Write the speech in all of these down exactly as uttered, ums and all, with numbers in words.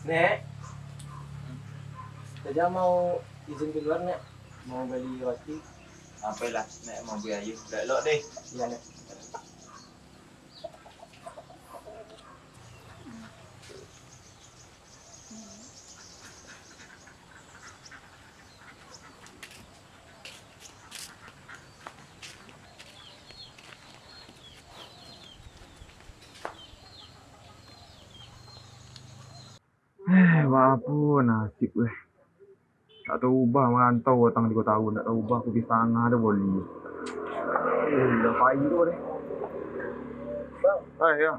Nek, saja mau izin keluar, Nek. Mau beli roti. Sampailah, Nek, mau beli ayu. Elok-elok deh. Iya, Nek. Eh, baapo nasib weh. Tak taubah marantau patang tigo tahun, tak taubah kopi satangah tu boli. Eh, lah pai tu deh. Bang. Eh, ya.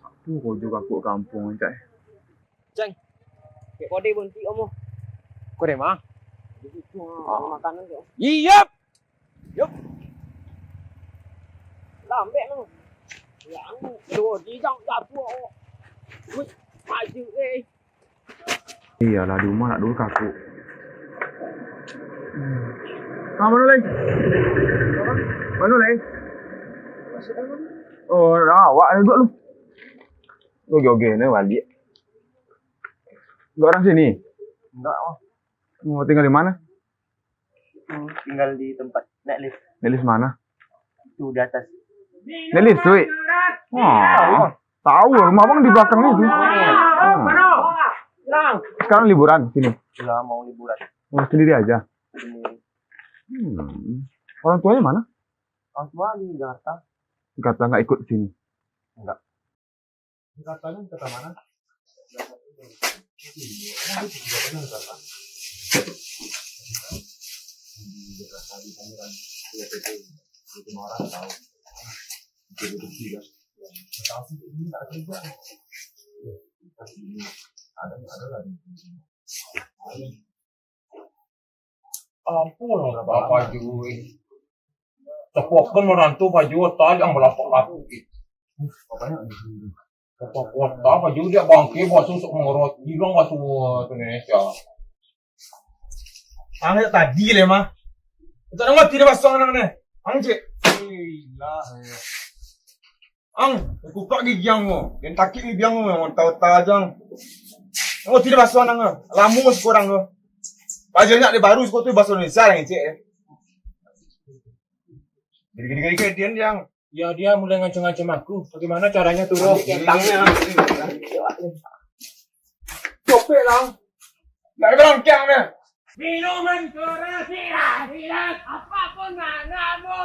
Apo karajo kakuak kampuang, cak? Cang, kek kode buntik omo. Kode mah? Di situ, ah, makanan tu. Iyap. Yup. Lambek tu. Ya, anu, dua jijang jatuh. Wih, maju, eh. Iyolah, di rumah nak dulu kaku. Ah, mano lai? Mano lai? Oh, lah, awak ada duduk lu. Oke, oke, ni balik. Enggak orang sini? Enggak, oh. Mau tinggal di mana? Hmm, tinggal di tempat naik lift. Naik lift mana? Itu di atas. Naik lift, cuy. Wah, tahu lah, rumah abang di belakang itu. Hmm. Sekarang liburan sini? Lah, mau liburan. Oh, sendiri aja? Sendiri. Hmm. Orang tuanya mana? Orang tua di Jakarta. Jakarta, nggak ikut sini? Enggak. Katanya kata mana? Ampun, Bapak Jui. Tepokan orang tu baju otak yang balapak-lapuk gitu. Bapak kota baju dia bangke, baso sok mangoroti, bilang baso Indonesia. Ang tadi leh mah. Tak ngerti dia baso ang neh. Ang cek. Ilah. Ang, kupak gigi ang mo. Yang takik gigi ang mo, yang otak-otak aja. Ang ngerti dia baso ang. Lamo sekurang tu. Baju nyak dia baru sekolah tu baso Indonesia lah ngecek. Gede-gede dia, dia. Ya, dia mulai ngancam-ngancam aku. Bagaimana caranya turun? Ambil kentangnya. Copek lah. Nggak ada barang kiang, ya. Minuman keras, siras, siras, apapun manamu.